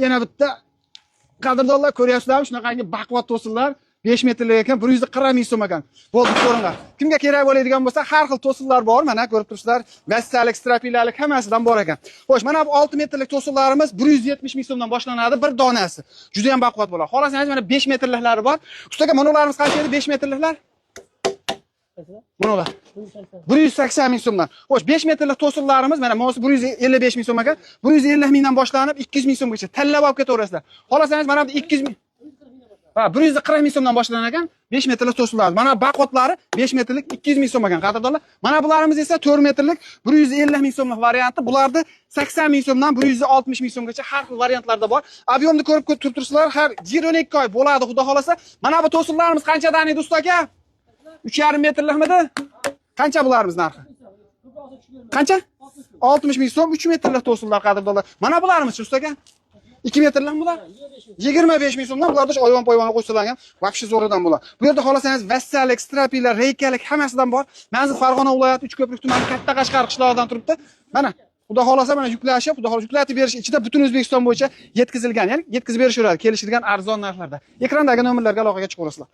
Yana bitta, qadrdonlar, ko'ryapsizlarmi, shunaqangi baquvvat to'sinlar, 5 metrlik ekan, 140 ming so'm ekan. Bo'ldi, ko'ringlar. Kimga kerak bo'ladigan bo'lsa, har xil to'sinlar bor, mana ko'rib turibsizlar, vassalik, strapilalik hammasidan bor ekan. Xo'sh, mana bu 6 metrlik to'sinlarimiz 170 ming so'mdan boshlanadi bir donasi. Juda ham baquvvat bo'ladi. Xohlasangiz, mana 5 metrliklari bor. Ustaga, mana ularimiz qancha edi 5 metrliklar? Mana ular. 180 ming so'mdan. Xo'sh, 5 metrlik to'sinlarimiz mana bu 155 ming so'm ekan. 150 mingdan boshlanib 200 ming so'mgacha tanlab olib ketaverasizlar. Xohlasangiz, mana bu 200 ming. Ha, 140 ming so'mdan boshlanar ekan 5 metrlik to'sinlar. Mana baquvvatlari 5 metrlik 200 ming so'm ekan, qadrdonlar. Mana bularimiz esa 4 metrlik 150 ming so'mlik varianti. Bularni 80 ming so'mdan 160 ming so'mgacha har xil variantlarda bor. Объем ni ko'rib turib turibsizlar, har 22 oy bo'ladi, xudo xolasa. Mana bu to'sinlarimiz qanchadan edi, usta aka? 3,5 metrlikmidi? Qancha bularimiz narxi? Qancha? 60 ming so'm 3 metrlik to'sinlar, qadrdonlar. Mana bularimiz, usta aka? 2 metrlikmi bular? 25 ming so'mdan. Bularda ayvon poyvon qo'ysalar ham вообще zo'ridan bo'ladi. Bu yerda xohlasangiz vassalik, strapilar, reykalik hammasidan bor. Manzil Farg'ona viloyati, Uchko'prik tumani, Katta Qashqar qishlog'idan turibdi. Mana, xudo xohlasa, mana yuklashib, xudo xohlasa, yuklatib berish ichida butun O'zbekiston bo'yicha yetkazilgan, ya'ni yetkazib berishaveradi kelishilgan arzon narxlarda. Ekrandagi nomerlarga aloqaga chiqaverasizlar.